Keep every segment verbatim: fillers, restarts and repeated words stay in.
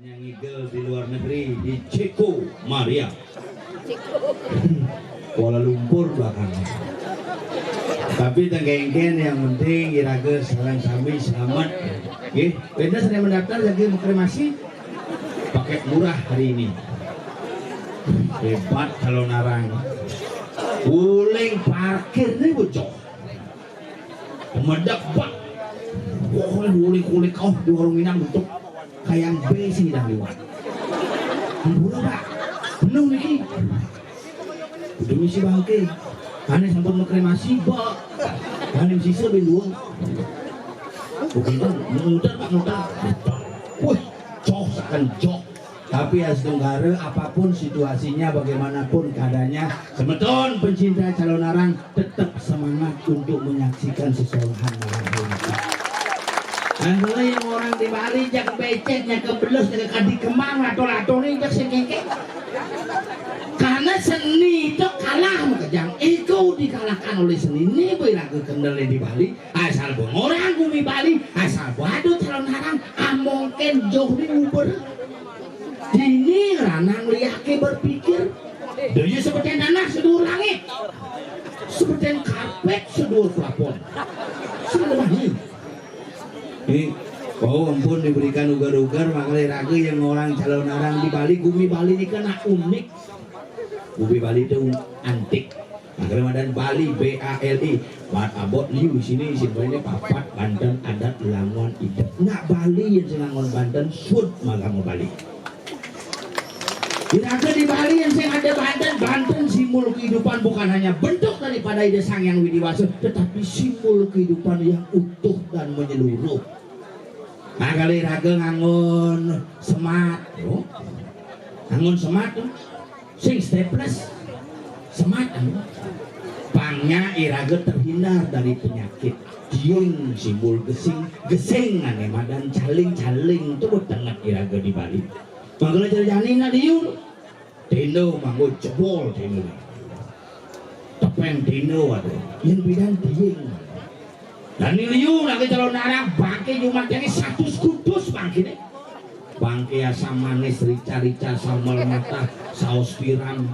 Yang ngigel di luar negeri, di Ceko Maria. Kuala Lumpur belakangnya. Tapi tengkengken yang penting iraga sareng sami selamat. Nggih, benda sedang mendaftar lagi mau kremasi. Paket murah hari ini. Hebat kalau narang. Uling parkir nih bocok. Medek bak. Wah, kulik-kulik oh di warung Minang untuk kayang B sih dah liwat. Ampura, Pak. Penuh niki. Udah misi bangke. Ane sampun mau kremasi, Pak. Ane sisa ben dua. Bukan, muter, Pak, muter. Wih, coh sakan jok. Tapi ya, saudara, apapun situasinya, bagaimanapun keadaannya, semeton pencinta calonarang tetap semangat untuk menyaksikan sesolahan malam hari ini. Nah, kalau yang orang di Bali, jak becek, jak kebelus, jak kadi kemang, lato-lato nih, jak sing kengkeng. Karena seni itu kalah sama kejang. Ego dikalahkan oleh seni. Ini beraga kendali di Bali. Asal bengorang gumi Bali, asal badu calonarang, amongken joh ni uber. Dini ranang liake berpikir. Daya seperti tanah seduur langit. Seperti karpet seduur plafon. Sebenarnya. Ini, oh ampun, diberikan ugar-ugar, makanya raga yang orang calonarang di Bali, gumi Bali ini kan unik. Gumi Bali itu antik. Nah, kalau madan Bali, B A L I, bat abot liu di sini, simbolnya papat, banten, adat, langon, idep. Nak Bali yang sing langon banten, sud magama Bali. Tidak ada di Bali yang sing ada banten, banten simbol kehidupan bukan hanya bentuk daripada Ida Sang Yang Widi Wasa, tetapi simbol kehidupan yang utuh dan menyeluruh. Nah, kali raga ngangon semat, oh. Ngangon semat tuh. Sing staples. Semat anu. Pangnya iraga terhindar dari penyakit. Diing simbol gesing, gesing ane madan caling, caling tuh betenget iraga di Bali. Manggala jani nak liu. Tenda manggo jebol tenda. Tepeng tenda ada. Yang bidan diing. Dan ini liu lagi calonarang bangke jumat yang satu sekudus bangke nih. Bangke asam manis, rica-rica, sambal matah, saus tiram.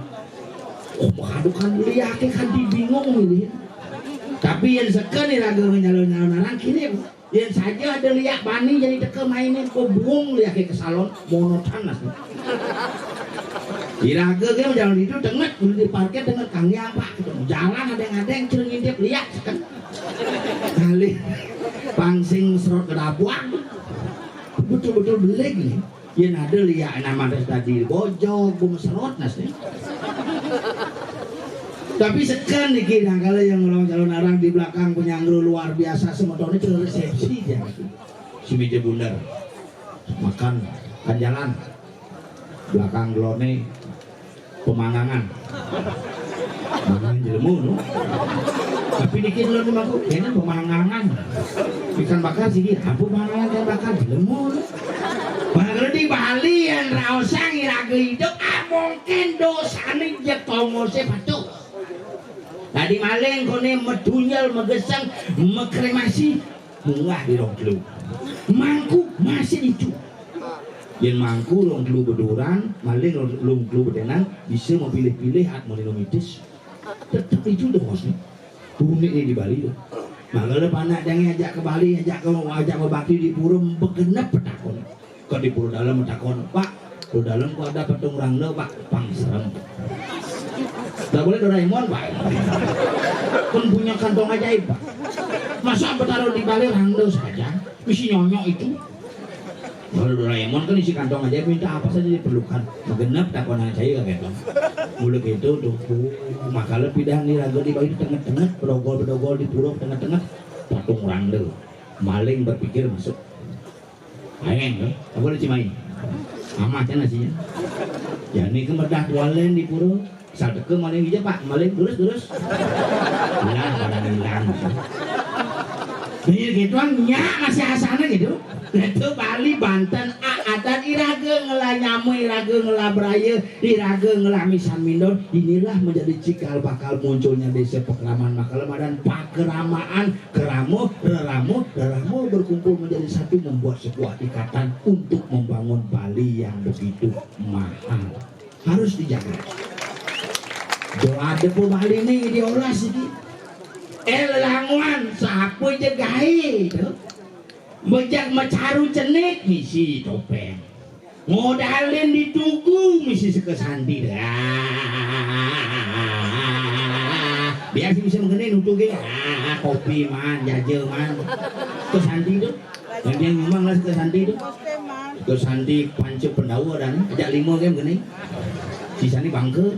Oh, aduh kan liake kan dibingung milih. Tapi yang seken nih raga nyalon-nyalon narang kini. Yang saja ada liak bani jadi teka mainin ko buang liake ke salon monoton lah. Iraga ke jalan itu tenget, udah di parkir tenget kang yang pak gitu. Jalan ada yang ada yang curi ngintip liak kan. Kali pangsing serot kedabuan. Betul-betul beleg nih. Yang ada liak nama tadi bojok, bung serot nasi. Tapi sekan niki nah kalau yang orang calonarang di belakang penyanggro luar biasa semeton itu resepsi dia. Si meja bundar. Makan kan jalan. Belakang gelone pemanggangan. Mangan jelemu no. Tapi dikit lo nih aku, kayaknya pemanggangan. Ikan bakar sih, apa pemanggangan ikan bakar jelemu no. Padahal di Bali yang raosang iraga hidup, ah mungkin dosane jek tongose patuh. Tadi maling kone medunyel megeseng mekremasi munggah di rong telu. Mangku masih itu. Yen mangku rong telu beduran, maling rong telu bedenan bisa mempilih-pilih hak melinomitis. Tetap itu dong bosnya. Unik nih di Bali tuh. Mangala panak jangan ajak ke Bali, ajak ke ajak ke Batu di pura begenep petakon. Ke di pura dalam petakon, Pak, pura dalam kok ada patung rangda, Pak, pang serem. Tak boleh Doraemon, Pak. Pun punya kantong ajaib, Pak. Masa bertaruh di Bali rangda saja, isi nyonyok itu. Kalau Doraemon kan isi kantong aja minta apa saja diperlukan. Genep takonan saya gitu. Mulai gitu tuh. Makala pindah nih raga di bayu tengah-tengah, bedogol-bedogol di pura tengah-tengah. Patung rangda. Maling berpikir masuk. Main, eh? Apa lu cimai? Amat kan nasinya. Ya ini kemerdah tualen di pura. Sadeke maling ija, Pak, maling terus-terus. Hilang, pada hilang. Iya gitu, nyak masih asana gitu. Itu Bali, Banten, a- adat Iraga ngelah nyama, iraga ngelah beraya, iraga ngelah misan mindon. Inilah menjadi cikal bakal munculnya desa Pakraman. Maka lem adan pakramaan, kerama, rerama, rerama berkumpul menjadi satu, membuat sebuah ikatan untuk membangun Bali yang begitu mahal. Harus dijaga. Doa depo Bali nih diolah siki. Eh, lelanguan, siapa je gae to? Bejak mecaru cenik ngisi topeng. Modalin di tugu misi seka santi dah. Biasa bisa mengenai nutu ke. Ah, kopi man, jaja man. Seka santi tu. Yang dia nyumbang lah seka santi tu. Seka santi panca pendawa dan ajak lima ke mengenai. Sisa ni bangka.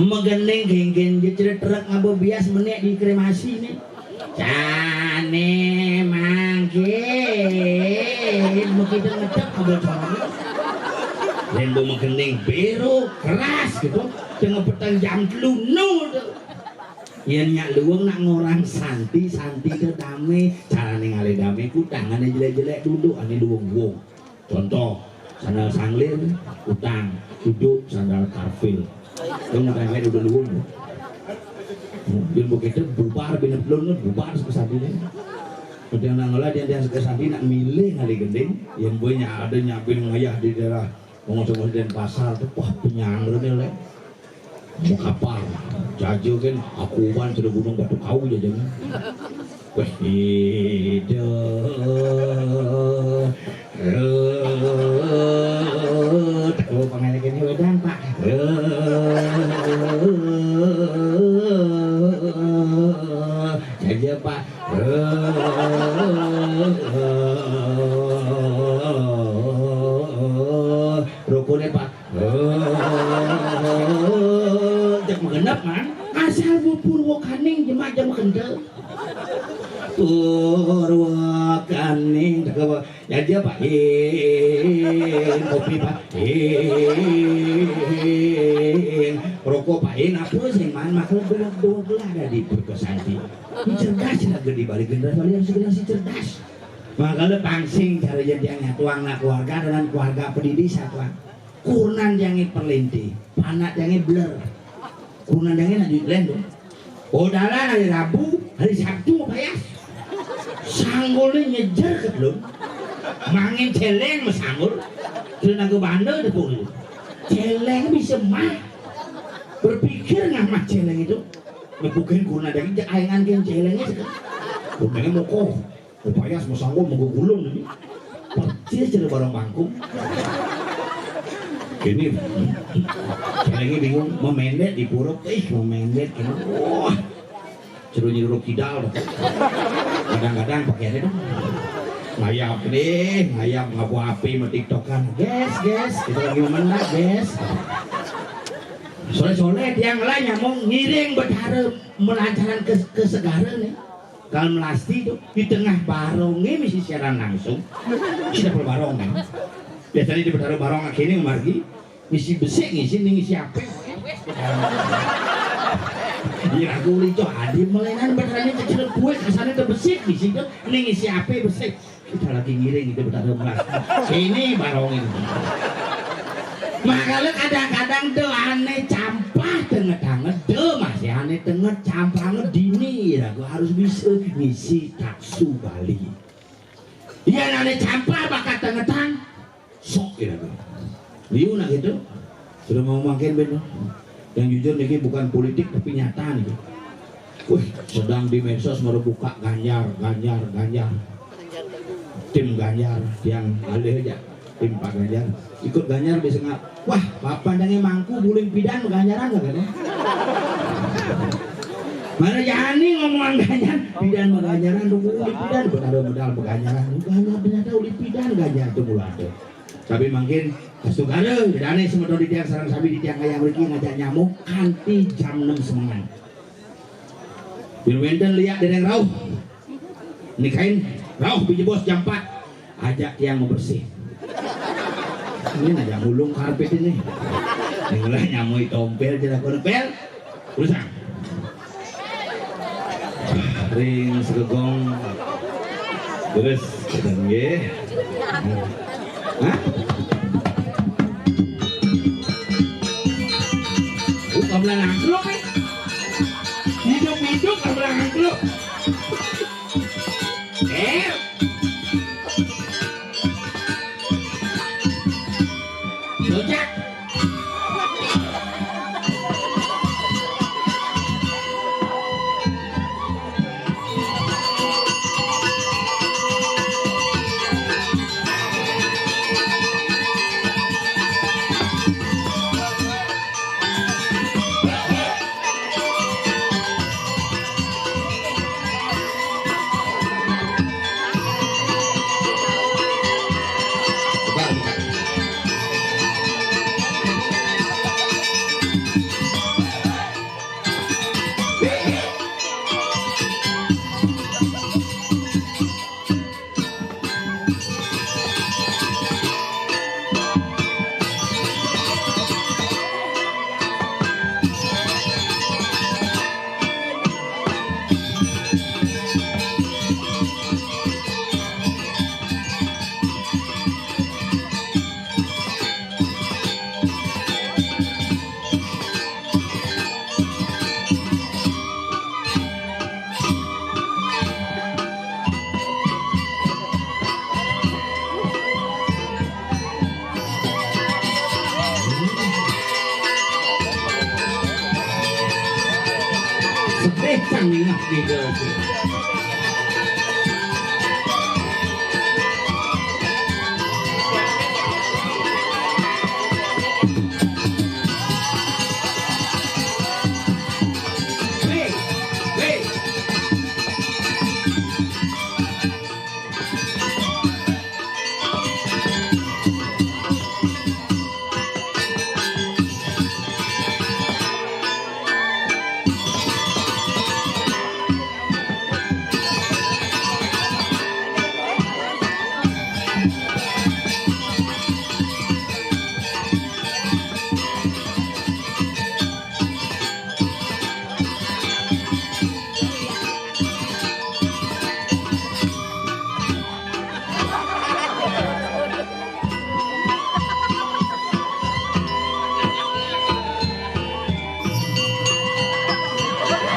Megening genggen je cerita truk ngaba bias menek di kremasi ni. Jane mangkin, mesti ngedep kabel corong. Yen bo mekening biru, keras gitu. Tengah petang jam telu nu tu. Yen nyak luwung nak ngorang santi, santi tu dame. Carane ngalih dame, kutangane jelek-jelek, duduk ane luwung-luwung. Contoh, sandal sanglir, utang, duduk, sandal karfil. Kamu utang kayak udah luwung. Yen begitu bubar bina pelun, bubar seka santi ni. Penting nak ngolah dia, dia seka santi nak milih ngalih gending. Yen boy nya ada nyabin ngayah di daerah Pengurus-pengurus Denpasar tu, wah, penyang tu dia, leh. Mau kapal, jaja kan, aku uban sudah gunung batu kau jaja kan. Weh, ida. Eh, tak kau panggil lagi ni, wedang, Pak. Eh, jaja, Pak. Eh, eh, eh, eh, rokok ni, Pak. Oh, cek menggenep, man. Asal bubur wakaning jemak jam kente. Purwakaning, cek apa? Ya, dia, Pak. Ing, kopi, Pak. Ing, rokok, Pak. Ing, apa sih, man? Maka dua, dua gelah ada di perkosanti. Ini cerdas, lah, di balik generasi, balik generasi cerdas. Maka le pangsing cara jadiannya tuang nak keluarga dengan keluarga pendidik satuan. Kurnan jange perlente, panak jange beler. Kurnan jange nak duit len tu. Odalan hari Rabu, hari Sabtu payas. Sanggulnya nyejer ke belum. Mangin celeng mesanggul. Kena ke bandar depan tu. Celeng bisa mah. Berpikir nggak mah celeng itu. Ngebukin kurnan jange, aengan ke celeng itu. Kurnan jange moko. Upaya semua sanggul menggugulung ini. Persis jadi barang bangkung. Ini, celengi bingung, memendet di puruk, ih, memendet, kena, wah, ceru nyuruh kidal. Kadang-kadang pakaiannya tuh ngayap deh, ngayap ngabu api sama tiktokan. Guys, guys, kita lagi memendak, guys. Sore-sore tiang lah nyamuk ngiring betara melancaran ke, ke segara nih. Kalau melasti tu, di tengah baronge mesti siaran langsung. Sida perbarong kan. Biasanya di Betara Barong akhirnya margi, mesti besik ngisi ning ngisi ape. Iya, aku uli tu hadir melenan Betara ni kecil kue kasarnya tu besik ngisi tu ning ngisi ape besik. Kita lagi ngiring itu Betara Melasti. Ini barong ini. Makanya kadang-kadang tu ane campah tenget-tenget, tu masih ane tenget campah dini, ya, gua harus bisa ngisi taksu Bali. Iya, nane campah bakat tengetan, sok kira tuh. Liu nak gitu. Sudah mau makin bener. Yang jujur niki bukan politik tapi nyata nih. Wih, sedang di medsos baru buka Ganjar, Ganjar, Ganjar. Tim Ganjar yang alih aja, tim Pak Ganjar. Ikut Ganjar bisa nggak? Wah, papan yang mangku buling pidan Ganjaran nggak kan? Mana jani ngomong Ganjar, pidan Ganjaran, buling pidan, benar modal Ganjaran, Ganjar ternyata uli pidan Ganjar tuh mulai. Tapi mungkin astungkara, dane semeton di tiang sareng sami di tiang kayang mriki ngajak nyamuk kanthi jam enam semengan. Yen wenten liak dereng rauh. Nikain rauh bijebos jam empat. Ajak tiang bebersih. Ini ngajak mulung karpet ini. Ning lah nyamuk tompel jelek pel. Urusan. Ring segegong. Terus, nggih. Hah? Uh, gamelan angklung nih. Hidup-hidup gamelan angklung. Eh. Sojak. Sedih cang ningeh gitu.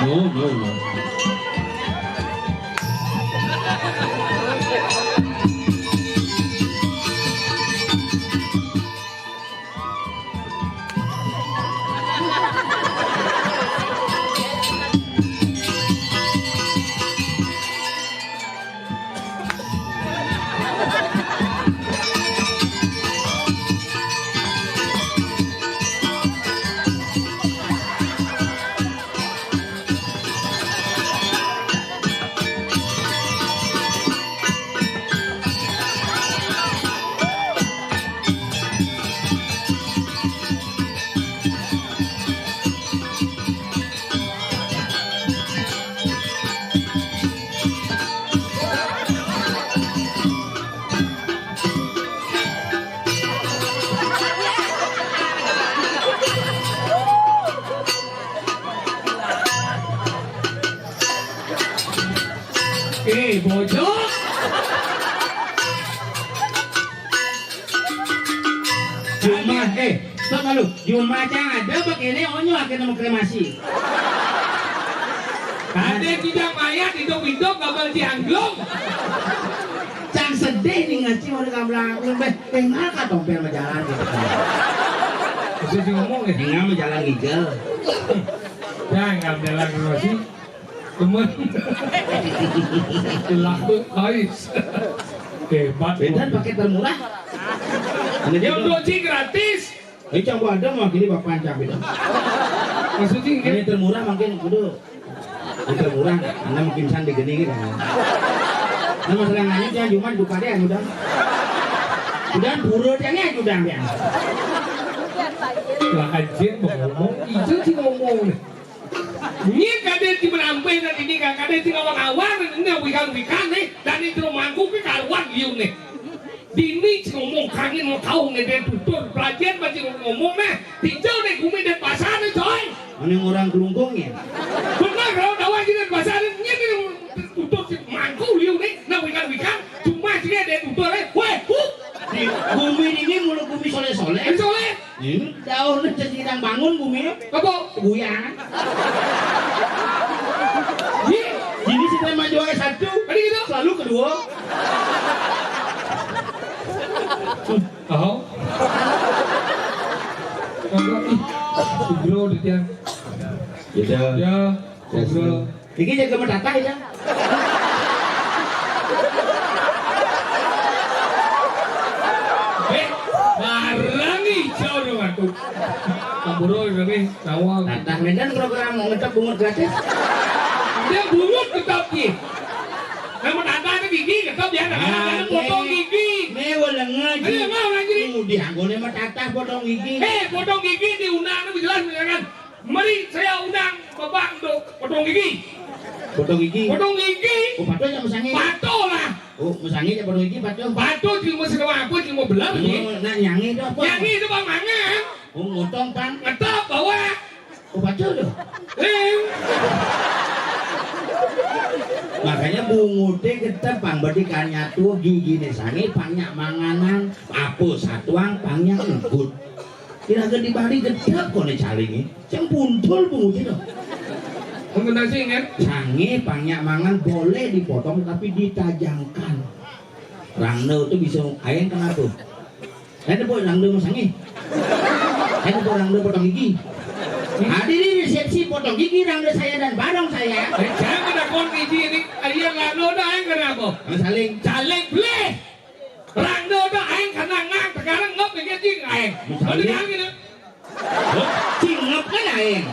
No, no, no. Eh, bojog. Jumah, eh, stop malu. Jumah cang ada begini, onyo akhirnya mau kremasi. Ada tidak mayat hidup-hidup, gagal diangglung. Cang sedih nih ngaci mau di kampung. Beh, tinggal ka tompel majalan gitu. Itu sih ngomong ya. Tinggal majalan ngigel. Jangan jalan ngomong sih. Temen. Laku ais. Hebat. Bentar pakai termurah. Yang doji gratis. Ini cang buat ada mah gini bapak cang beda. Maksudnya ini termurah makin kudu. Ini termurah, anda makin cantik gini gitu. Nah, masalah nanya dia cuma duka deh udah. Udah pura dia nih udah dia. Lah anjir mau ngomong, itu sih ngomong nih. Nyie kadé ti merampéh dan ini kadé ti ngawang-ngawang, né wikan-wikan né, dan itu mangku ké karuan liu né. Dini cing ngomong kangin mau tahu né, dén tutur, pelajaran masih ngomong né, tinjau né gumi dan pasar né, coy. Mana orang kelungkung ya? Benar, kalau tahu aja dan pasar né, nyé né tutur si mangku liu né, nah wikan-wikan, cuma sih dén tutur né, wéh, huh. Di Bumi ini mulu bumi soleh-soleh. Ini soleh. Ini jauh nih, jadi sedang bangun bumi. Apa? Goyang. Ini, ini sudah maju aja satu. Tadi gitu. Selalu kedua. Oh. Apa? Ih, bro, Ditya. Ya, ya. Ngobrol. Iki jaga metatah ya. Eh, barang ijo dong aku. Tamburo ini nawang. Tatah Medan program ngetop bungut gratis. Dia bungut ngetop ki. Nah, metatah itu gigi ngetop ya, nah, potong gigi. Ini welengan. Ayo, mau lagi. Mau dianggone metatah potong gigi. Eh, potong gigi diundang itu jelas kan. Mari saya undang Bapak untuk potong gigi. Potong gigi. Potong gigi. Oh, patuh ya mesangi. Patuh lah. Oh, mesangi ya potong gigi patuh. Patuh di rumah sini apa di rumah belah ini. Oh, nah nyangi itu apa? Nyangi itu Bang Mangan. Oh, ngotong Bang. Ngetop bawa. Oh, patuh tuh. Eh. Makanya bungute getep Bang, berarti kan nyatu gigine sangi, Bang nyak manganan, apa satuang Bang nyak ngut. Kira-kira di Bali gedhep kone calinge. Sing puntul punguti to. Mungkin tak sih, kan? Sange pangyak mangan boleh dipotong tapi ditajamkan. Rangda itu bisa aeng kenapa? Kan apa rangda mau sange? Kan apa rangda potong gigi? Hadirin resepsi potong gigi rangda saya dan barong saya. Eh, jangan takon gigi ini. Ayo, rangda udah aeng kenapa? Saling. Saling beli. Rangda udah aeng karena ngang sekarang ngep ya cing aeng. Udah aeng gitu. Cingep kan aeng.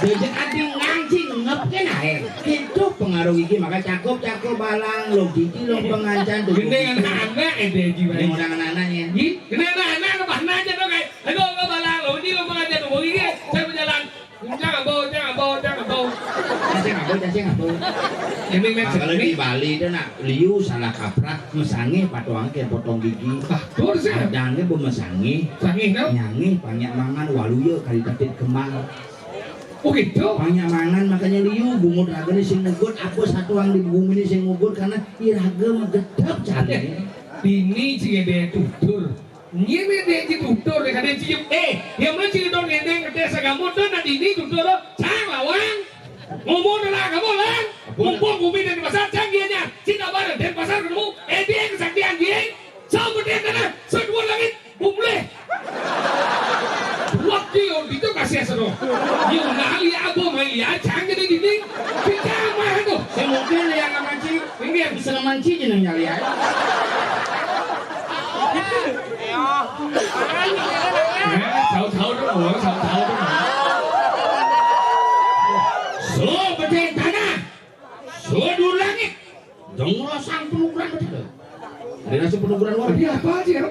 Dejek adi ngang cingep kan aeng. Itu pengaruh gigi maka cakep cakep balang lo gigi lo pengancan tuh. Gini anak-anak eh deh gimana? Ini orang anak-anaknya. Gini anak-anak apa aja dong kayak. Aduh nggak balang lo ini lo pengancan tuh gigi saya berjalan. Jangan bau, jangan bau, jangan bau. Jangan bau, jangan bau. Ini kan kalau di Bali itu nak liu salah kaprah, mesange patuange kayak potong gigi. Ah, terus ya? Adane bu mesange. Sange no? Nyange banyak mangan waluya kali tetit kembang. Oh gitu. Banyak mangan makanya liu bungut ragane sing ngugut apa satuang di bumi ini sing ngugut karena iraga megedep cari. Dini sing ada tutur. Ngene dek iki tutur dek ade cium. Eh, yang mana cium dong ngene ngede sagamu tuh nak dini tutur lo. Sang lawang. Ngomong lah kamu lang. Mumpung bumi dari pasar cang dia nya. Cinta bareng dari pasar ketemu. Eh dia kesaktian dia. Sama dia tanah. Semua langit. Bumleh. Waktu yang itu kasih seru. Yang ngali aku main ya cang jadi dini. Kita mah tuh. Saya mungkin yang sama Ci. Ini yang bisa manci jeneng nyali ae. Tahu-tahu dong, oh, tahu-tahu dong. So bedeng tanah, so dulu langit, dong rosang penukuran betul. Ada nasi penukuran luar biasa apa sih ya?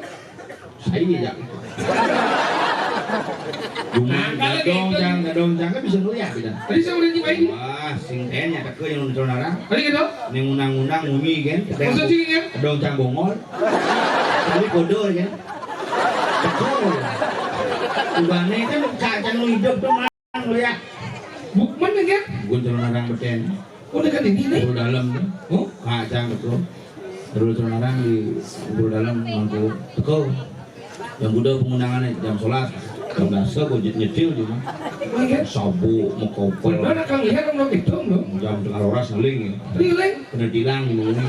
Saya ya. Nah, kalau gitu. Gadong jang, gadong jang kan bisa ngeliat kita. Tadi saya udah nyimain. Wah, sing ten ya teke yang nonton orang. Tadi gitu. Ini ngundang-ngundang ngumi kan. Maksud sih ya? Gadong jang bongol. Tapi kode ya. Betul. Ubane kan kacang lu hidup dong ngeliat. Bukman ya? Gue nonton orang beten. Oh, dekat ini nih. Bro dalam nih. Oh, kacang betul. Terus orang di bro dalam mampu teko. Yang Buddha pengundangannya jam sholat, jam dasar gue nyetil cuma. Oh iya. Sabu, mekopel. Benar akan lihat kan belum itu belum. Jam tengah roras ngeling ya. Ngeling. Kena dilang ini. Ini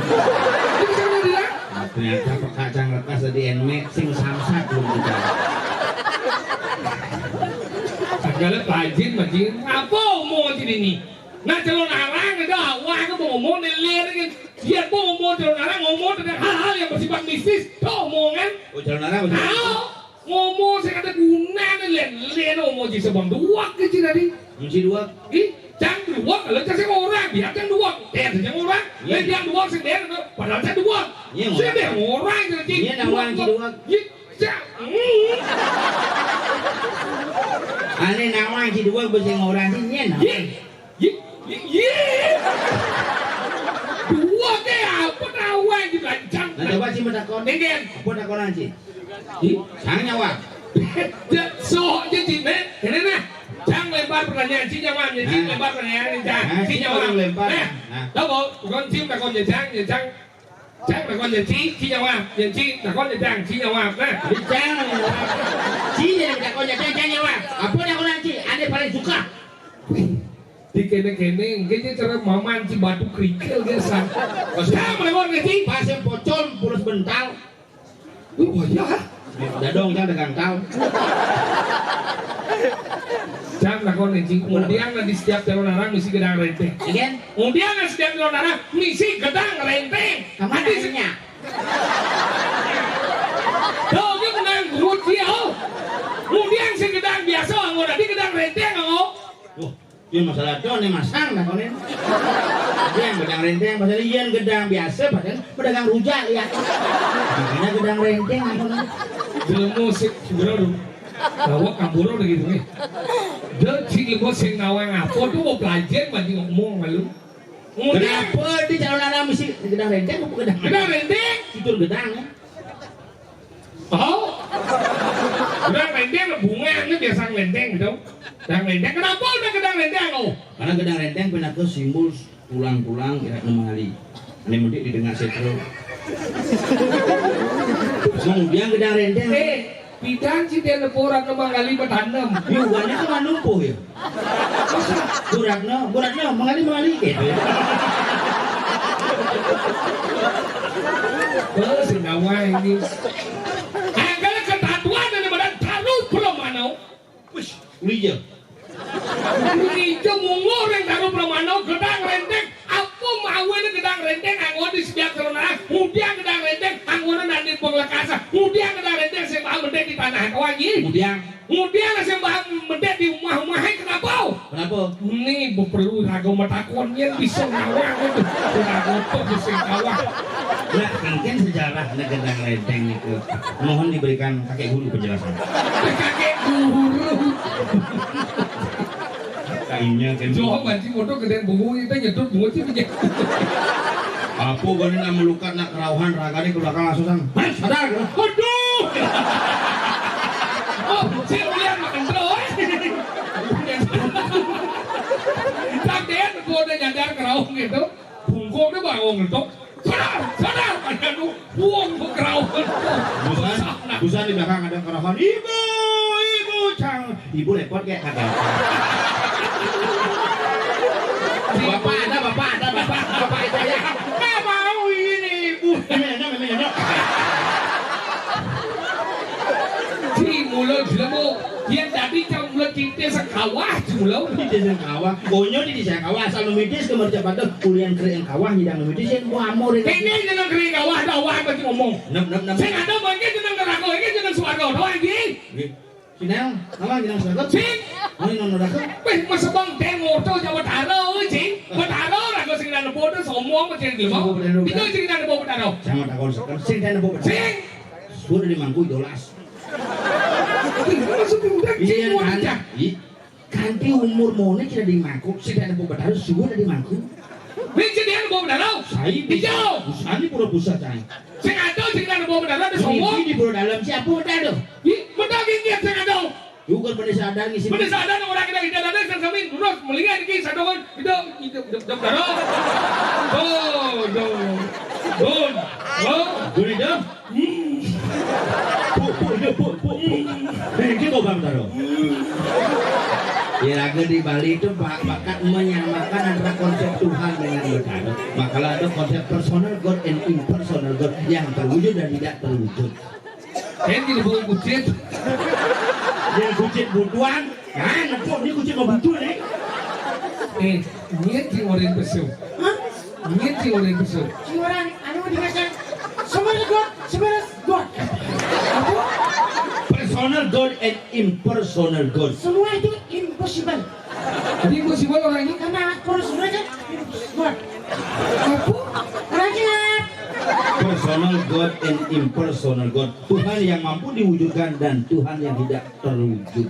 bisa kena dilang. Nah, ternyata kacang lekas tadi enmek sing samsak belum kita. Segala pajin, pajin. Apa mau sini nih? Nah, calon arang ada awak ke mau mau nelir kan. Dia mau mau calon arang ngomong tentang hal-hal yang bersifat mistis. Tuh omongan. Oh, calon arang betul. Tahu? Ngomong saya kata guna nih len len ngomong si sebang dua ke sini tadi. Kunci dua. Ih, cang dua kalau cang orang biar cang dua. Eh, cang orang. Iya. Eh, dia dua sendiri. Padahal cang dua. Iya, saya orang. Dia orang jadi. Iya, nawang si dua. Ih, cang. Hmm. Aneh nawang si dua bisa ngorang sih nyen. Iya. Yi, yi, yi. Dua ke apa tahu aja belancang. Nah, coba sih mau takon. Ini kan. Apa takonan sih? Yi, sang nyawa. Sok aja sih, men. Ini nah. Cang lem Lempar pertanyaan, ci jawab, ya, ci, nah, lempar pertanyaan, ya, nah, ci, ci jawab. Lempar. Nah, nah, tahu, Bu? Bukan ci takon, ya, Jang, ya, Jang. Jang takon, ya, ci, ci jawab, ya, ci takon, ya, Jang, ci jawab. Nah. Jadi, Jang, ci, ya, takon, ya, Jang, Jang jawab. Apa takonan ci? Ane paling suka. Di kene-kene, engke cara maman ci batu kerikil biasa. Pas, Jang, takon, ya, ci. Pas yang pocol, pulus bental. Wah, ya. Dadong, Jang, dagang tahu. Jang, takon, ya, ci. Apa, apa? Ngudiang di setiap calon arang misi gedang renteng. Iya. Ngudiang di setiap calon arang misi gedang renteng. Kamu nanya. Tahu dia menang, guru dia, oh. Ngudiang sing gedang biasa, anggo dadi gedang renteng, anggo. Wah. Yén masalah to né masang takoné. Yang gedang renteng, padahal yén gedang biasa, padahal pedagang rujak ya. Makanya gedang renteng takoné. Jelema sik sebenarnya dawek kampura gitu nih. Dia cik lebo sing nawang apa tuh mau belajar bagi ngomong malu. Kenapa di calon anak mesti gedang renteng apa gedang? Gedang renteng. Fitur gedang ya. Oh. Gedang renteng bunga ini biasa renteng gitu. Gedang renteng, kenapa udah gedang renteng, oh? Karena gedang renteng pinaka simbol tulang-tulang irak nemali. Ini mudik didengar setro. Kemudian gedang renteng. Eh, pidan si dia nepo Ratna Manggali betanem. Yuk, bukannya cuma numpuh ya. Masa? Bu Ratno, Bu Ratno, mengali, mengali. Gitu. Oh, sing nawai ini. Angkal ketatuan dari badan taruh Pramano. Wis, ulija. Ulija mungguh ring taruh Pramano, gedang renteng. Apa mawene gedang renteng, anggon di setiap seronan. Mudiang gedang renteng, anggon nanding penglekasan. Mudiang gedang renteng, sing mawene di tanah. Wah, iki. Mudiang. Ngudiang sing bahan medek di umah-umahé kenapa? Kenapa? Ini perlu raga matakon yén bisa ngawang itu. Raga apa bisa ngawang? Lah, mungkin sejarah negara Ledeng itu mohon diberikan kakek guru penjelasan. Kakek guru. Kayaknya kan. Jawab anjing, waduh, gedé bungu itu nyedot bungu sih, piye? Apa gone nak melukat nak kerauhan ragane ke belakang langsung, "Hei, sadar!" Aduh! Oh, saya ulian makan terus. Sampean udah nyadar kerauh gitu. Bungkuknya bangun gitu. "Sadar, sadar!" Aduh, buang ke kerauh. Busan, busan di belakang ada kerauhan. "Ibu, ibu, cang." Ibu repot kayak kagak. Bapak ada, bapak ada, bapak, bapak itu ya. Nggak mau ini, ibu. Ini, ini, ini, ini. Ci mula jlemu, yén dadi cang mula titih sengkawah, ci mula. Titih sengkawah. Bonyo titih sengkawah, asal numitis ke mercapatan, kulian kering kawah, nyidang numitis, yén mau amor. Ini jeneng kering kawah, ada awak apa ci ngomong. Nep, nep, nep. Sing ada mangke jeneng neraka, ini jeneng swarga, doang iki. Nggih. Sinang, apa yang sedekah? Sing. Ini non neraka. Wis mesebang deng moto Jawa Tara, wis, Cing. Betara raga sing nang podo sombong apa Cing lho. Sombong bener, Cing. Itu Cing nang podo Betara. Sama takon sekali. Sing nang podo Betara. Sing. Sudah di mangku dolas. Maksud udah Cing. Iya, mau kan? Ih, kanti umur mone kira di mangku, sing nang podo Betara sudah di mangku. Wis, Cing, dia podo Betara. Sai. Ijo. Usani pura pusat, Cang. Sing ada sing nang podo Betara ada sombong. Ini di pura dalam siapa ada? Ih, bener gini sing ada. Juga pada sadar ngisi. Pada sadar orang kita kita ada sing sami terus melihat iki sadongan itu itu itu daro. Oh, do. Don. Oh, gurida. Hmm. Bu, bu, itu bu, bu, bu. Ini kok Bang Taro. Ya, raga di Bali itu ba- bakat menyamakan antara konsep Tuhan dengan Betara. Makalah ada konsep personal God and impersonal God yang terwujud dan tidak terwujud. Kan tidak boleh kucit. Yang kucit butuhan, kan nepuk ni kucit mau butuh ni. Eh, niat di orang pesu. Hah? Niat di orang pesu. Orang anu dikasih sebenarnya God, sebenarnya God. Apa? Personal God and impersonal God. Semua itu impossible. Jadi impossible orang ini karena terus mereka God. Apa? Orang ini Personal God and impersonal God. Tuhan yang mampu diwujudkan dan Tuhan yang tidak terwujud.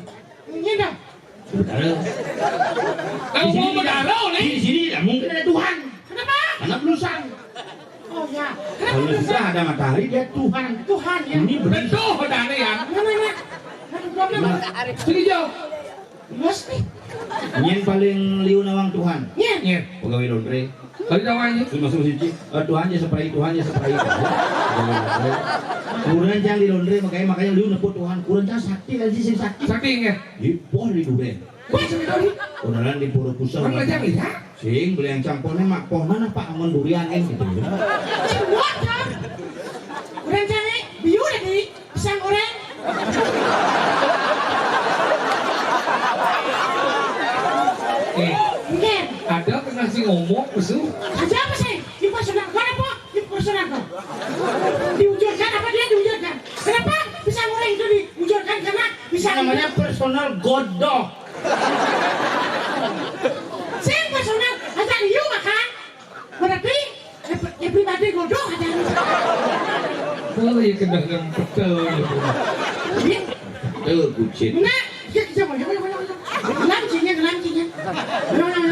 Ini dong. Saudara. Kalau mau Betara nih. Di sini tidak mungkin ada Tuhan. Kenapa? Karena belusang. Oh ya. Kalau sudah ada matahari dia Tuhan. Tuhan ya. Ini betul. Betul, Betara ya. Mana, mana? Mana, mana? Sini jauh. Mas nih. Nyén paling liu nawang Tuhan. Nyén. Nyén. Pegawai laundry. Kali nawang nyén. Terus masuk siji, "Eh, Tuhan ya spray, Tuhan ya spray." Pegawai laundry. Kurenan cang di laundry, makanya, makanya liu nepuk Tuhan. Kurenan cang sakti, kan sing sakti. Sakti, nyén. Di poh di durén. Wah, sakti tadi. Kurenan di Pura Pusat. Mang Lajang lihat. Sing beli yang cang pohna, mak pohna apa amun durian, eh, gitu. Sing buat, kan? Kurenan cang, eh, biu tadi. Pisang goreng. Eh, Nggih. Ada kena si ngomong, pesu. Aja apa sih? Di personal. Kenapa? Di personal. Diwujudkan apa dia diwujudkan? Kenapa pisang goreng itu diwujudkan? Karena pisang. Namanya personal godoh. Sing personal. Aja liu makan. Berarti, eh, pri-, eh, pribadi godoh aja. Oh, iya, kena yang betul. Iya. Betul, bucin. Nah, iya, iya, iya, iya, iya. Gelam cinya, gelam cinya.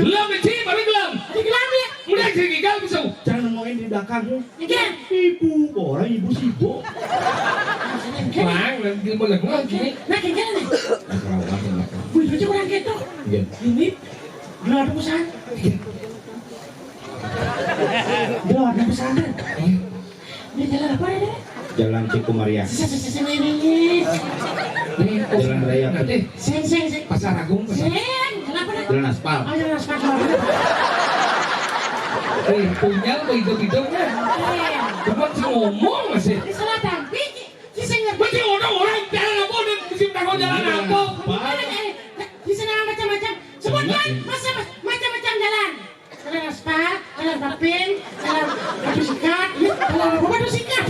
Gelam, Ci, baru gelam. Di gelam ya. Udah, Ci, gigal bisa. Jangan ngomongin di belakang. Iya. Ibu, orang ibu sibuk. Bang, nanti mau lagi. Nah, kayak gini nih. Wih, lucu orang gitu. Iya. Ini, gelap pesan. Belum ada pesantren. Ini jalan apa ini? Jalan Cikumariah. Sini, sini, sini, ini. Jalan Raya. Nanti. Sing, sing, sing. Pasar Agung, Pasar. Sing, kenapa nih? Jalan aspal. Oh, jalan aspal. Eh, punya apa hidup-hidup kan? Iya. Cuma ngomong masih. Di selatan. Di, di, di sini. Berarti orang-orang jalan apa dan musim tahu jalan apa? Iya. Di sana macam-macam. Sebutkan. Iya. Masa, mas-, macam-macam jalan. Jalan aspal, jalan paping, jalan batu sikat, ya, jalan apa batu sikat?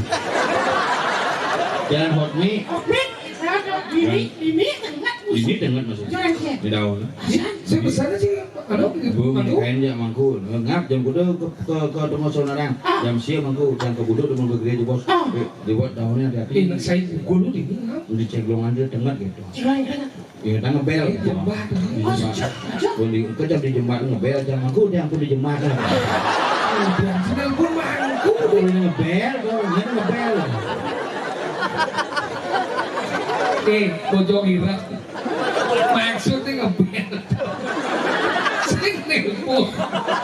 Jalan hotmi. Hotmi, jalan ini, ini, tengah, ini tengah maksudnya. Jalan dia. Di daun. Jalan. Saya besar sih, anu, Bu, mangku. Kain ya mangku. Ngap jam kuda ke, ke, ke tengah saudara. Ah. Jam siang mangku, jam ke buduk, teman ke gereja, bos. Ah. Eh, dibuat daunnya hati-hati. Eh, nak saya gulu di ini, ha? Di ceglongan dia tengah gitu. Jalan, jalan. Ya, kita ngebel. Di jembat. Di jembat. Di jembat. Kejam di jembat ngebel, jam aku dia aku di jembat. Udah, sendal pun mangku. Aku ngebel, kau ngebel. Eh, bojong ira. Maksudnya ngebel. Sing nipu.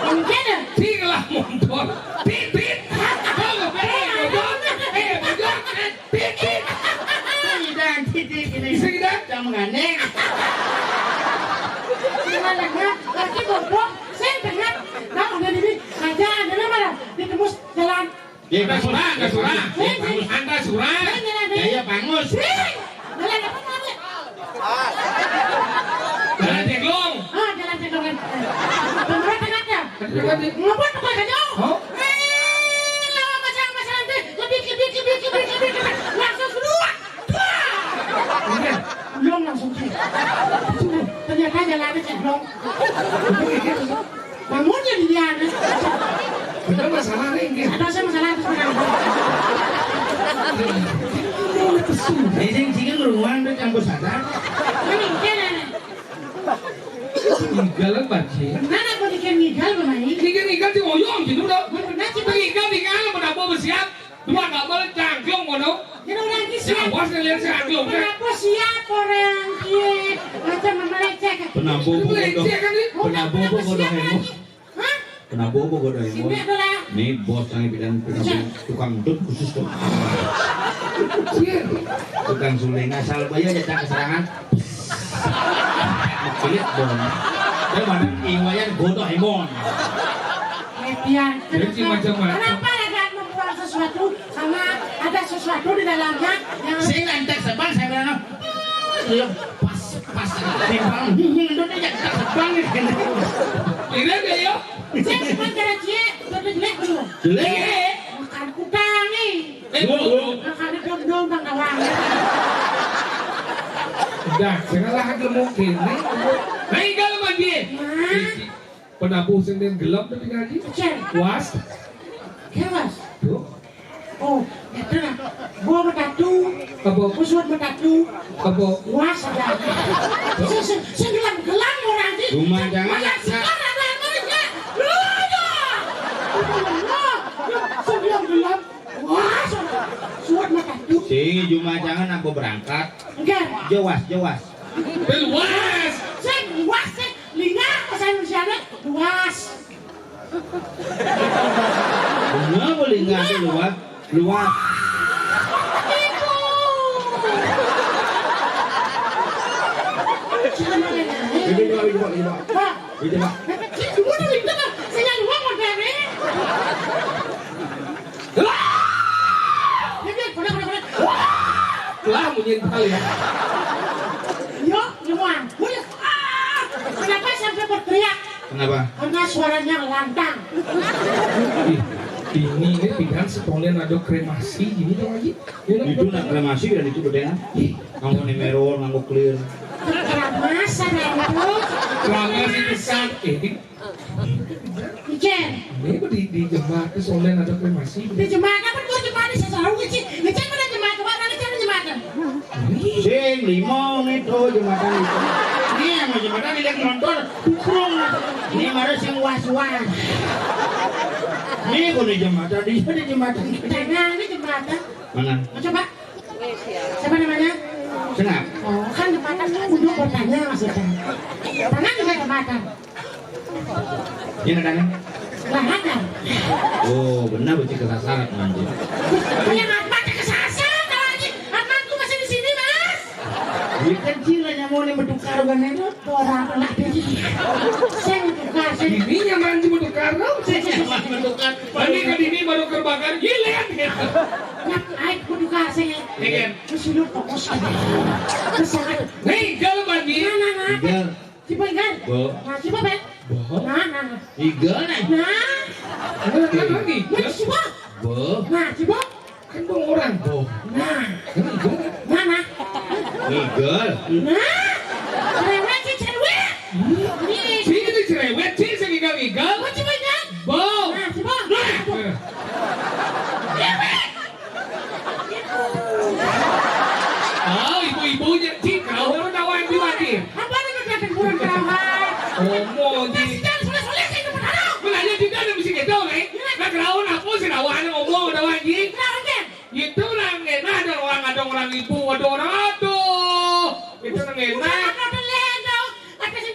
Mungkin ya. Sing lah motor. Tit, tit. Kau ngebel, bojong. Eh, bojong. Pikir. Sidang titik ini. Sidang. Jam ngane. Gimana, ya? Lagi goblok. Saya dengar. Nah, udah ini. Aja, ada nama dah. Ditembus jalan. Ya, ada surang, ada surang. Sing, sing. Ada surang. Sing, jalan, sing. Ya, ya, bangus. Sing. Jalan apa namanya? Jalan Teglong. Ah, jalan Teglongan. Pemerintah ada. Ada, ada. Ngapa tukar aja? Hah? Eh, lama pasang, pasang nanti. Lebih, lebih, lebih, lebih, lebih, lebih. Langsung keluar. Wah. Iya. Belum langsung sih. Ternyata jalannya ceglong. Bangunnya di dia. Bener masalah nih, gitu. Ada saya masalah atas menang. Ini sing sing ruangan tuh campur sadar. Ini, ini, ini. Ngigal, Pak Ji. Benar apa bikin ngigal, Bang Mai? Ngigal, ngigal di oyong gitu, dong. Benar, Ci. Ngigal, ngigal, apa, apa, siap? Dua kabel cangklong, ngono. Kira orang ki siap. Awas nih, lihat cangklong, kan? Kenapa siap orang ki? Macam melecehkan. Penabuh. Melecehkan, nih. Penabuh, penabuh, siap orang ki? Hah? Penabuh apa kau dah, Sini adalah. Nih, bos yang bilang penabuh, tukang tut khusus tuh. Iya. Tukang suling asal bayar aja tak keserangan. Kilit bon. Dia mana iwayan godoh imon. Eh, Pian, jadi kenapa, macam mana? Kenapa ada membuang sesuatu sama ada sesuatu di dalamnya yang. Sing lantak sebang saya bilang, "Hmm, iya, pas, pas timbang, hmm, hmm, itu dia tak sebang nih." Ini dia ya. Saya cuma cara cie, tapi jelek dulu. Jelek. Makan kudang nih. Eh, oh, oh. Makan dong-dong bang awang. Udah, segala aja mungkin nih. Nah, kalau mandi. Nah. Penabuh sing den gelem tapi ngaji. Cek. Was. Kewas. Tuh. Oh, itu lah. Bo metatu. Apa? Musuh metatu. Apa? Was ada. Sing, sing, sing gelem-gelem orang di. Rumah jangan. Makan sekarang ada apa ya? Lu ya. Sing gelem-gelem. Was. Suat metatu. Sing cuma jangan apa berangkat. Enggak. Jewas, jewas. Jewas. Sing was, sing. Indonesia luas. Bunga boleh nggak ada luas? Luas. Itu. Jangan main-main. Ini coba, ini coba, ini coba. Pak. Ini coba. Ini coba, ini coba. Saya luar modalnya. Ini, ini, ini, ini. Lah, munyi kali ya. Yo, nyemuan. Wih, ah, kenapa sampai berteriak? Kenapa? Karena suaranya lantang. Ih, ini, ini pilihan sekolah ada kremasi gini dong lagi. Itu nak kremasi dan itu bedena. Ih, kamu nih meror nganggo clear. Keramas ada itu. Keramas itu kan. Eh, ini Ijen. Ini kok di, di jemaat tuh soalnya ada kremasi. Di jemaat apa tuh jemaat di Sesarung, Ijen? Ijen mana jemaat? Mana Ijen jemaat? Sing lima nih tuh jembatan itu. Ini yang jembatan yang nonton. Dukung. Ini mana sing was-was. Ini kok di jembatan, di, di jembatan. Jangan, ini jembatan. Mana? Coba. Siapa namanya? Senang. Oh, kan jembatan. Untuk bertanya maksudnya. Tangan juga jembatan. Ini ada nih. Lah, ada. Oh, benar, bocah kesasar nanti. Yang apa kesasar lagi? Amanku masih di sini, Mas. Ini kan Cina yang mau nih bertukar kan itu. Orang anak dia. Saya bertukar, saya. Ini yang mandi bertukar, no? Saya, saya, saya. Mandi ke sini baru kerbakar, giliran ya. Nak, ayo bertukar, saya. Iya, kan? Terus lu fokus aja. Terus saya. Nih, kalau mandi. Nah, nah, nah. Iya. Coba, Igan. Bo. Nah, coba, Ben. Bo. Nah, nah, nah. Igan, eh. Nah. Nah, nah, nah, nih. Nah, coba. Bo. Nah, coba. Kan gua orang. Bo. Nah. Kan gua. Nah, nah. Igan. Nah. Cerewet sih, cerewet. Nih. Sini cerewet, sini sing igal-igal. Gua coba, Igan. Bo. Nah, coba. Nah. Cerewet. Oh, ibu-ibunya, Cik, kau orang kawan di mati. Apa nih udah teguran kawan? Omong, Cik. Jangan soleh-soleh, saya itu berharap. Menanya tidak ada mesti gitu, nih. Nah, kerawan apa sih kawan omong udah wajib? Kerawan, Cik. Itu orang enak, ada orang, ada orang ibu, ada orang aduh. Itu orang enak. Udah, ada lendo. Ada sih.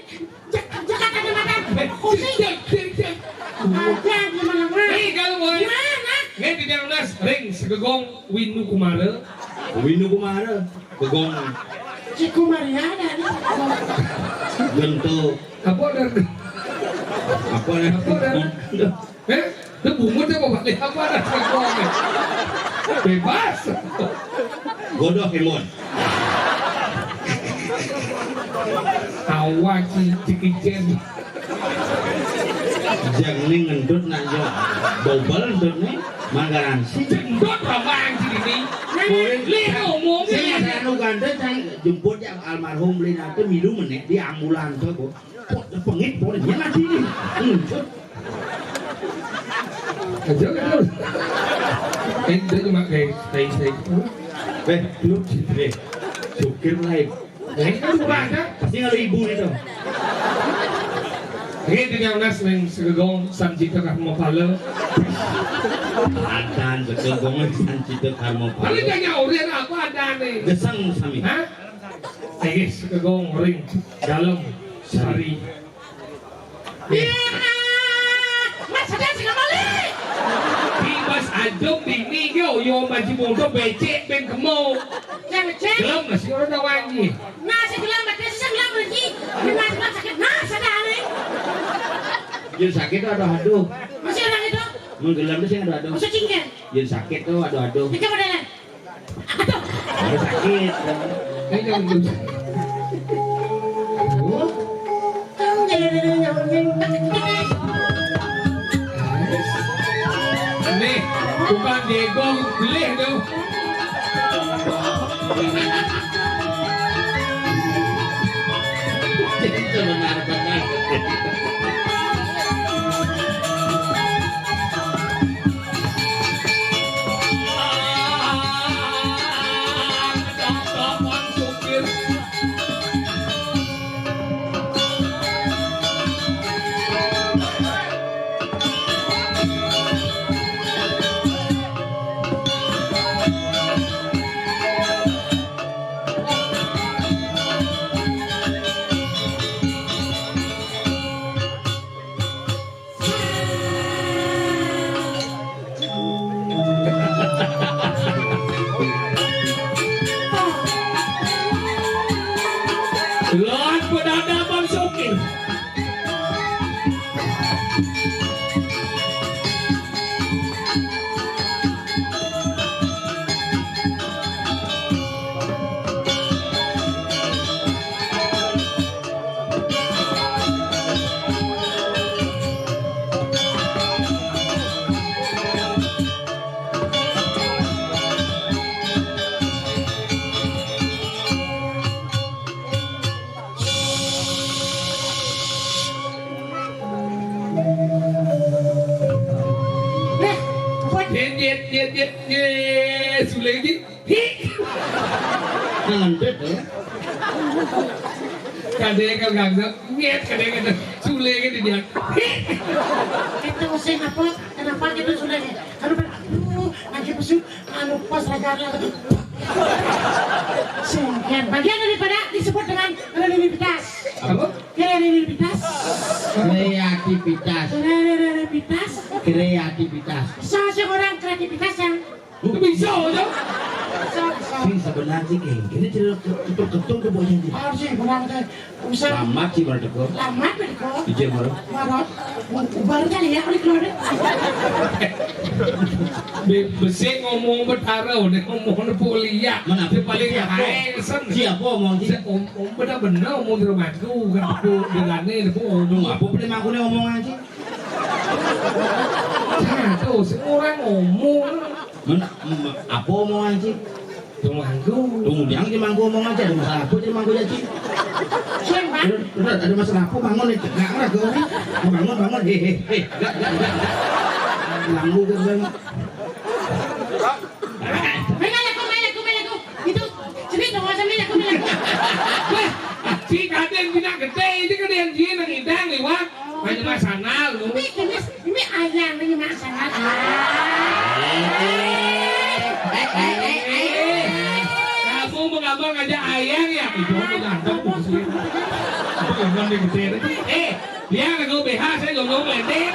Jak-, jakat ada makan. Eh, kucing. Jak, jak, jak. Ada di mana-mana. Hei, kalau mau. Di mana? Nggih, di Nas, ring segegong Winu Kumara. Winu Kumara. Gegong. Ciku Maria ada nih. Gento. Apa ada? Apa ada? Apa ada? Eh, itu bungut apa, Pak? Apa ada? Bebas. Godoh, Kemon. Awak si Jackie Chan. Jang ning ngendut nak yo. Dobel ngendut nih, manggaran si. Jendot abang si ini. Boleh. Lihat umumnya. Sing ada anu ganteng, sang jemput ya almarhum Linate milu meneh di ambulan tuh, Bu. Kok pengit boleh dia mati nih. Ngendut. Aja kan. Eh, dia cuma kayak tai-tai. Eh, lu, eh, supir lain. Eh, kan kurang ada. Pasti kalau ibu itu. Ini tiga belas neng segegong San Cito Karma Pala. Adan segegong San Cito Karma Pala. Paling gak nyaur ya, apa ada nih? Gesang sami. Hah? Eh, segegong ring dalam sari. Iya, Mas, ada sing kembali. Di Mas Adem dini yo, yo maju mundur becek ben kemo. Yang becek. Gelem masih orang tawangi. Nah, saya gelem, ada saya gelem lagi. Ini Mas, Mas sakit, Mas ada aneh. Yang sakit tuh aduh aduh. Masih ada itu? Menggelem tuh sih aduh aduh. Masih cingkir. Yang sakit tuh aduh aduh. Itu modalnya. Aduh. Ada sakit. Ayo, jangan dulu. Oh. Nih, bukan Diego, beli tuh. Itu benar-benar. Lan pedada Bang Sokir. Nah, buat Dit, dit, dit, dit, dit. Sule iki. Hi. Ngelentit, ya. Kadang kan ganggu. Nyet, kadang kan. Sule iki dia. Hi. Itu sing apa? Kenapa gitu Sule? Aduh, aduh, lagi besuk, anu pas raga lagi. Sungkan. Bagian daripada disebut dengan kreativitas. Apa? Kreativitas. Kreativitas. Kreativitas. Kreativitas. Saya orang kreativitas yang Bisa aja. Bisa, bisa. Sing sebenarnya sih kayak gini cerita ketum-ketum tuh bocah sih. Oh, sih, kurang teh. Bisa. Lamat sih baru teko. Lamat teko. Ije baru. Marot. Baru kali ya, kali keluar. Be-, besi ngomong betara, udah ngomong nepo liak. Mana? Dia paling Siapa? Hai, sen. Siapa ngomong sih? Om, om benar-benar ngomong di rumahku, kan nepo, dengan nepo ngomong. Apa boleh mangkune omongan sih? Nah, tuh, semua orang ngomong. Men, m-, apa omongan sih? Tumangku. Tunggu, jangan di mangku omong aja, ada masalah apa di mangku ya, Ci? Siapa? Udah, udah, ada masalah apa? Bangun nih, nggak nggak gue nih. Bangun, bangun, hei, hei, hei, nggak, nggak, nggak, nggak. Ganggu gue banget. Melaku, melaku, melaku. Itu, sini dong, masa melaku, melaku. Weh, si kadang bina gede, ini kan yang dia nang idang liwat. Banyak masalah lu. Ini, ini, ini ayang, ini masalah. Ah. Eh, eh, eh, eh, eh. Kamu mengabang aja ayang ya? Itu aku ganteng tuh sih. Itu ganteng di gede. Eh, dia nggak B H, saya jomblo lendek.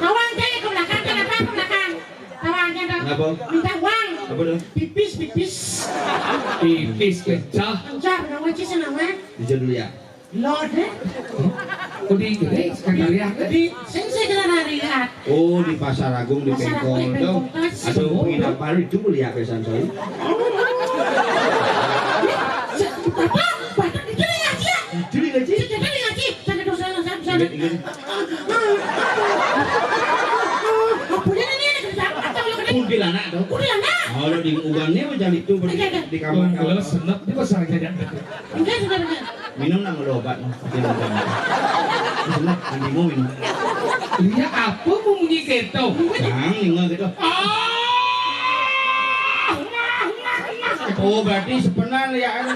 Kawan saya ke belakang, kenapa ke belakang? Kawannya dong. Kenapa? Minta uang. Apa tuh? Pipis, pipis. Pipis pecah. Pecah, kenapa sih senang, Wan? Dijawab dulu ya. Lode. Oh, di, di sekretariat, eh? Di, sing sekretariat. Oh, di Pasar Agung, di Pasar Agung, Pengkol, di dong. Pengkol, Pasar Agung. Aduh, penginapan itu beli apa, Sansoy? Apa? Batak itu ya, Ci? Itu ya, Ci? Itu ya, Ci? Sana dong, sana, sana, sana. Ingat, ingat. Ah, ah, ah, ah, ah, apa dia ini, ini, ini, apa, apa, apa? Kuntilanak, dong. Kuntilanak. Oh, lo di ubannya macam itu, berarti. Iya, iya. Di kamar, kamar. Senep, dia pasang aja. Enggak, sudah, sudah. Minum nang obat, no. Minum, minum. Minum, nanti mau minum. Iya, apa mau bunyi keto? Jangan, ingat gitu. Ah! Oh, berarti sepenan ya, kan?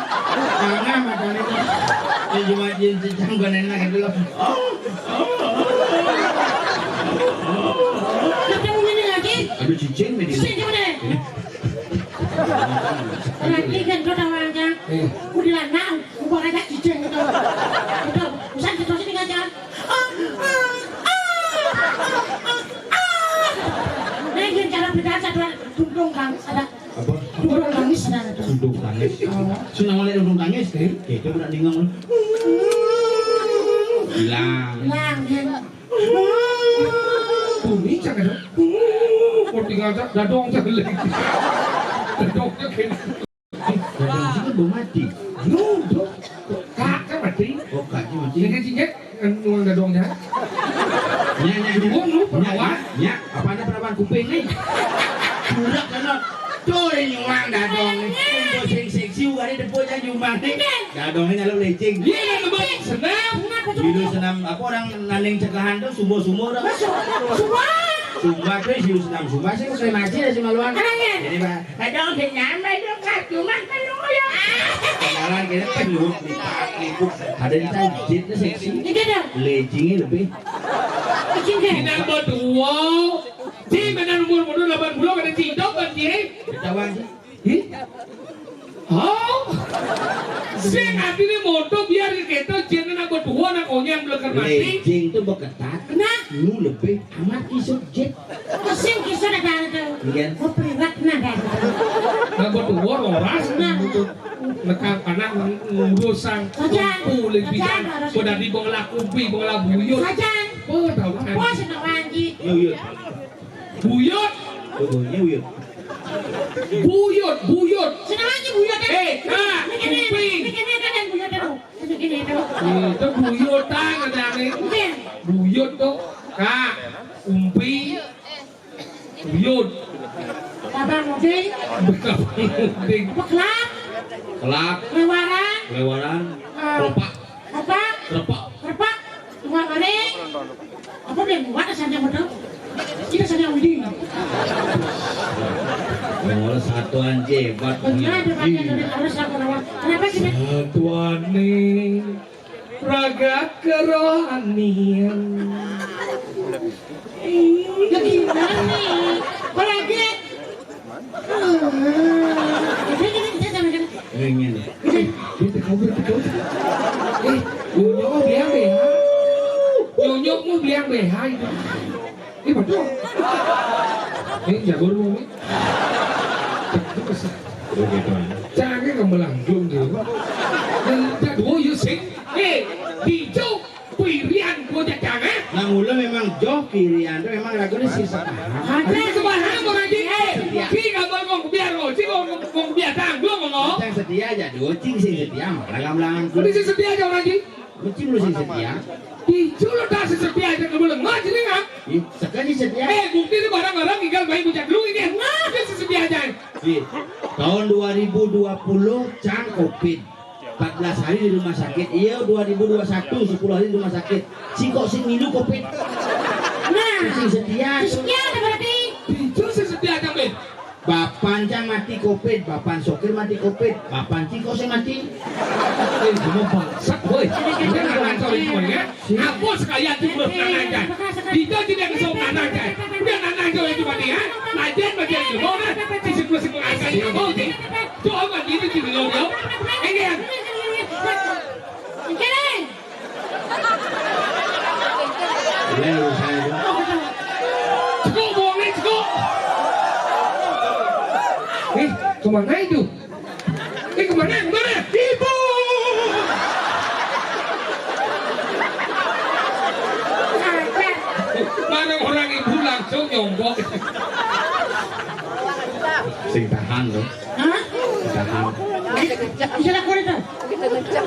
Mana matanya itu? Ya, cuma jin cicang, bukan enak gitu loh. Oh, oh, oh, oh, oh. Kita mau ini lagi. Aduh, cicing, ini. Cicing, gimana? Ini. Nanti kan kau tahu aja. Iya. Kuntilanak. Bukan aja cicing gitu. Gitu. Usah gitu sini aja. Ah, ah, ah, ah, ah. Nah, ini cara beda satu dudung kan ada. Apa? Dudung tangis nah itu. Dudung tangis. Oh. Senang oleh dudung tangis, eh? Itu udah dengar. Hilang. Hilang, ya. Bunyi cak ada. Kok tinggal cak dadong cak lagi. Dadong cak ini. Dadong sih kan belum mati. Lu, lu. Kakak mati. Oh, kakak mati. Jadi cincin, kan uang dadongnya. Nya, nya, nya. Lu, lu, perawan. Nya, nya. Apa ada perawan kuping nih? Budak kan, no. Tuh, ini uang dadong nih. Kumpul sing seksi, udah ada deponya jumlah nih. Dadongnya lalu lecing. Iya, iya, iya. Senam. Dulu senam, apa orang nanding cegahan tuh, sumbo-sumbo tuh. Sumbo. Sumbo tuh, dulu senam. Sumbo sih, pakai maji ya, cuma luan. Anaknya. Jadi, Pak. Kadang kenyang, kadang kat, cuma penuh ya. Kenalan kita penuh, lipat, liput. Ada yang tajit, seksi. Ini dah. Leggingnya lebih. Ini dah. Kita berdua. Di mana umur muda delapan puluh, ada cinta, kan, Ci? Ketahuan, Ci. Ih? Oh? Sing artinya moto biar kita jangan nak berdua, nak onyang belakang mati. Legging tuh beketat. Nah. Lu lebih amat kisut jit. Sing kisut. Gen. Oh, priwet nah, dah. Nah, betul, roras, nah, untuk nekang anak ngurusang. Sajan. Kumpul, sajan, bidan, harus. Udah di bengela kumpi, bengela buyut. Sajan. Oh, tahu kan? Oh, senang lagi. Buyut. Buyut. Oh, buyut, buyut. Buyut, buyut. Senang lagi buyut, eh. Eh, Kak, ini, ini, kumpi. Ini, ini, ini, buyut, aduh. Ini, ini, aduh. Itu buyut, Kak, ada nih. Iya. Buyut tuh, Kak. Kumpi. Buyut. Abang Uding. Abang Uding. Pekelak. Kelak. Lewaran. Lewaran. Eh, kelopak. Kelopak. Kelopak. Kelopak. Bunga maning. Apa dia buat asalnya betul? Kita saja Uding. Oh, satuan jebat. Benar, dia pakai dari harus aku rawat. Kenapa sih? Satuan nih. Raga kerohanian. Ih, gimana nih? Kok lagi? Ini, ini, ini, ini, ini. Eh, ini. Eh, ini, ini, ini. Eh, nyonyo mah beliang B H. Nyonyo mah beliang B H itu. Ih, betul. Ini jago lu, Mi. Cak, itu kesel. Oke, Tuan. Caknya kemelanggung dia. Dan jago, you sing. Eh, hijau, pirian, gua jajang, eh. Nah, mula memang joh kirian tu memang lagu ni si Sabah. Ada si Sabah, orang Haji. Eh, si gambar ngomong biar, oh, si ngomong, ngomong biar tanggung, ngomong. Yang setia aja, dua cing sing setia, malah gamlangan. Tapi si setia aja, orang Haji. Mesti mula sing setia. Hijau lo tak si setia aja, kamu lengah, jadi ngap. Ih, sekarang si setia. Eh, bukti ni barang-barang tinggal main bujak dulu ini. Nah, dia si setia aja. Di tahun dua ribu dua puluh, cang covid. Empat belas hari di rumah sakit. Iya, dua ribu dua satu, sepuluh hari di rumah sakit. Si kok si milu covid. Nah, si setia. Si setia ada berarti. Hijau si setia aja, Beb. Bapan cang mati covid, bapan sokir mati covid, bapan ciko sing mati. Eh, kamu bangsat, woi. Dia nggak ngaco itu, ya. Apa sekalian tuh belum pernah ngajar? Kita tidak bisa pernah ngajar. Udah nggak ngajar itu mati, ya. Ngajar, ngajar itu mau, kan? Sisi plus itu ngajar itu mau, sih. Tuh, apa gitu, sih, lo, lo? Ini, ya. Ini. Iya, lu saya. Cekuk, bohongnya, cekuk. Eh, kemana itu? Eh, kemana? Kemana? Ibu! Mana orang ibu langsung nyonggok. Sing tahan, loh. Hah? Tahan. Bisa lakukan itu?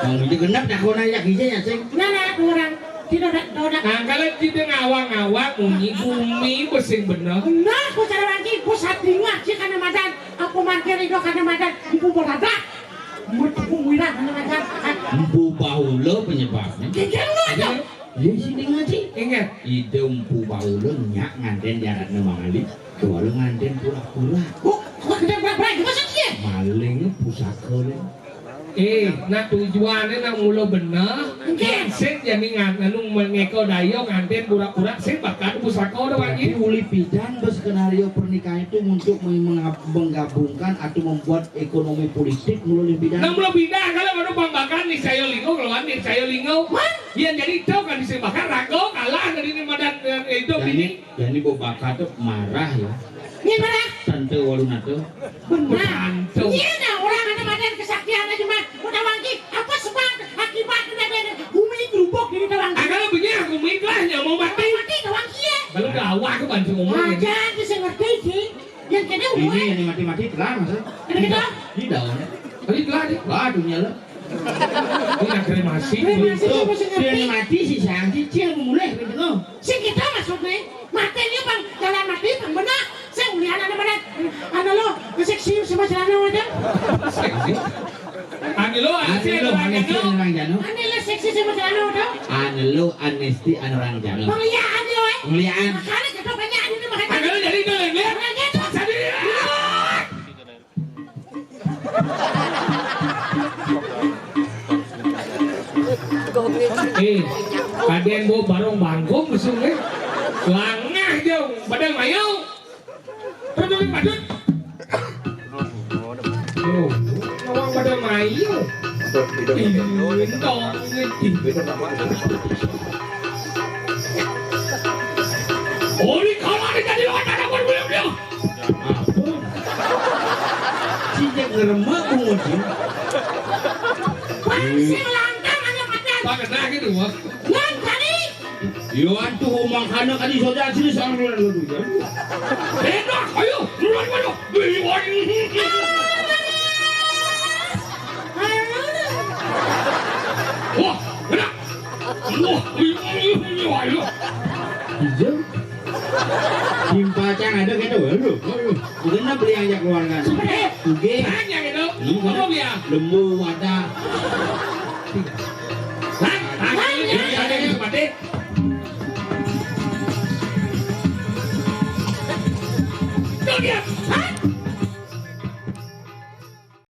Wong itu genep dah kau nanya gija ya, sing. Nah, nah, kurang. Tidak ada, tidak ada. Nah, kalau tidak ngawang-ngawang, munyi bumi, besing bener. Nah, aku cara lagi, aku saat dengar sih karena madan. Aku markir itu karena madan. Ibu berada. Mut-, aku muira karena madan. Empu bahula penyebabnya. Tidak ada. Iya, sini ngaji. Ingat. Ida empu bahula nyak nganten jaratna mangali. Kuala nganten pura-pura. Oh, kok kita pura-pura? Gimana sih dia? Maling pusaka le. Eh, nak tujuannya nak mula bener. Nggih. Sing jani ngan-, anu mengeko daya nganten pura-pura sing bakal pusaka dah, Pak Haji. Berarti uli pidan be skenario pernikahan itu untuk meng-, mengab-, menggabungkan atau membuat ekonomi politik mula uli pidan. Nah, mula pidan kalau anu pambakan niscaya linggo, kalau anu niscaya linggo. Wah. Iya, jadi itu kan sing bakal raga kalah dari ini madan, eh, itu. Jani ini. Jani bau bakal tu marah ya. Ini marah. Tante Walunata. Benar. Tante. Iya, nah, orang ada madan kesaktian aja mah. Udah wangi, apa sebab akibat udah ada bumi gerubuk di Tawang? Ah, kalau begini aku miklah ya mau mati. Mau mati Tawang, iya. Kalau gawat aku bantu ngomong ini. Aja, bisa ngerti sih. Yang kena ini udah. Yang mati-mati telah, masa? Kena kita? Tidak. Tadi telah, deh. Wah, dunia lo. Ini nak kremasi. Kremasi. Tuh, masih ngerti. Dia mati si Santi, dia mulai gitu. Sing kita maksudnya, mati ni pang, jalan mati pang benar. Sing lihat ada mana? Ada lo, seksi sama celana ada. Seksi. Anu lo, anu lo, anu lo, anu lo, seksi sama celana ada. Anu lo, anesti anu orang jano. Pengliaan lo, eh. Pengliaan. Makanya kita banyak anu ni, makanya. Anu lo jadi itu, ya? Orang jano. Paksa diri. Eh, kadén bo barong bangkong mesum, eh. Langah jauh, pada mayo. Padahal padahal. Oh, ngawang pada mayo. Ih, entong, eh. Oh, ini kawan ni tadi lawan tak dapat belum dia. Ah, Remek bungut ya. Wah, sing langkang anak macan. Pakai gitu, Mas. Ngan kali. Yo antu omang kana kali soda sini sang dulu dulu. Enak, ayo, duluan dulu. Beli wani. Wah, enak. Wah, ini, ini, ini, ayo. Iya. Timpal cang ada gitu, aduh. Bukan beli yang keluarga. Eh, oke. Tanya gitu. Ngomong ya. Lembu ada. Hah? Tanya gitu. Tanya gitu, mati. Tuh dia.